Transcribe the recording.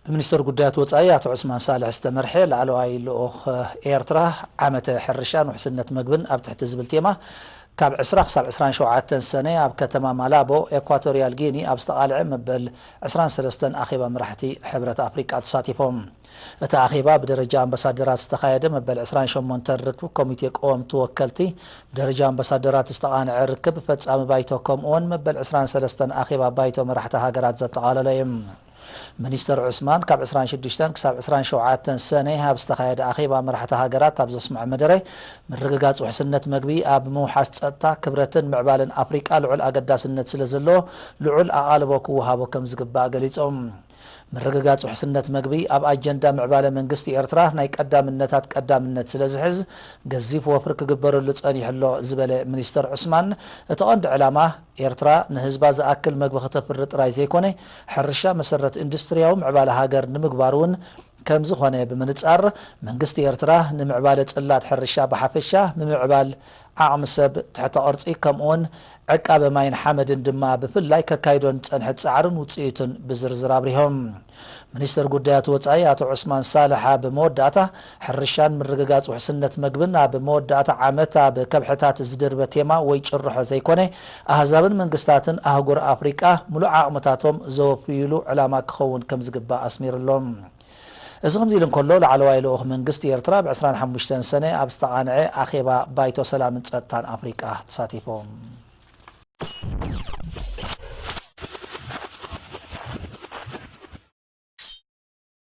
ብሚኒስተር ጉዳያት ወጻኢ ኣቶ ዑስማን ሳልሕ ዝተመርሐ ላዕለዋይ ልኡኽ ኤርትራ ዓመተ ሕርሻን ውሕስነት መግብን ኣብ ትሕቲ ዝብል ቴማ ካብ ዕስራ ክሳብ ዕስራን ሸውዓተን ሰነ ኣብ ከተማ ማላቦ ኤኳቶርያል ጊኒ ኣብ ዝተቓልዐ መበል ዕስራን ሰለስተን ኣኼባ መራሕቲ ሕብረት ኣፍሪቃ ተሳቲፎም። እቲ ኣኼባ ብደረጃ ኣምባሳደራት ዝተኻየደ መበል ዕስራን ሸሞንተን ርክብ ኮሚቴ ቀወምቲ ወከልቲ፣ ብደረጃ ኣምባሳደራት ዝተቓንዐ ርክብ ፈጻሚ ባይቶ ከምኡውን መበል ዕስራን ሰለስተን ኣኼባ ባይቶ መራሕቲ ሃገራት ዘጠቓለለ እዩ። ሚኒስተር ዑስማን ካብ ዕስራን ሽዱሽተን ክሳብ ዕስራን ሸውዓተን ሰነ ኣብ ዝተኻየደ ኣኼባ መራሕቲ ሃገራት ኣብ ዘስምዖ መደረ፣ ምርግጋጽ ውሕስነት መግቢ ኣብ ምውሓስ ጸጥታ፣ ክብረትን ምዕባለን ኣፍሪቃ ልዑል ኣገዳስነት ስለ ዘለዎ ልዑል ኣቓልቦ ክወሃቦ ከም ዝግባእ ገሊጾም። ምርግጋጽ ውሕስነት መግቢ ኣብ ኣጀንዳ ምዕባለ መንግስቲ ኤርትራ ናይ ቀዳምነታት ቀዳምነት ስለ ዝሕዝ ገዚፍ ወፍሪ ክግበረሉ ጸኒሑ ኣሎ ዝበለ ሚኒስተር ዑስማን፣ እቲ ቀንዲ ዕላማ ኤርትራ ንህዝባ ዝኣክል መግቢ ከተፍሪ ጥራይ ዘይኮነ፣ ሕርሻ መሰረት ኢንዱስትርያዊ ምዕባለ ሃገር ንምግባር እውን ከም ዝኾነ ብምንጻር፣ መንግስቲ ኤርትራ ንምዕባለ ጽላት ሕርሻ ብሓፈሻ፣ ምምዕባል ዓቕሚ ሰብ ትሕተ ቅርጺ ከምኡውን ዕቃበ ማይን ሓመድን ድማ ብፍላይ ከካይዶ ንጸንሐ ጻዕርን ውጽኢቱን ብዝርዝር ኣብሪሆም። ሚኒስተር ጉዳያት ወጻኢ ኣቶ ዑስማን ሳልሕ ኣብ መወዳእታ፣ ሕርሻን ምርግጋጽ ውሕስነት መግብን ኣብ መወዳእታ ዓመት ኣብ ከብሕታት ዝድርበ ቴማ ወይ ጭርሖ ዘይኮነ፣ ኣህዛብን መንግስታትን ኣህጉር ኣፍሪቃ ምሉእ ዓቕምታቶም ዘወፍይሉ ዕላማ ክኸውን ከም ዝግባእ ኣስሚሩሎም። እዚ ከምዚ ኢሉ እንከሎ፣ ላዕለዋይ ልኡኽ መንግስቲ ኤርትራ ብ ዕስራን ሓሙሽተን ሰነ ኣብ ዝተቓንዐ ኣኼባ ባይቶ ሰላምን ጸጥታን ኣፍሪቃ ተሳቲፎም።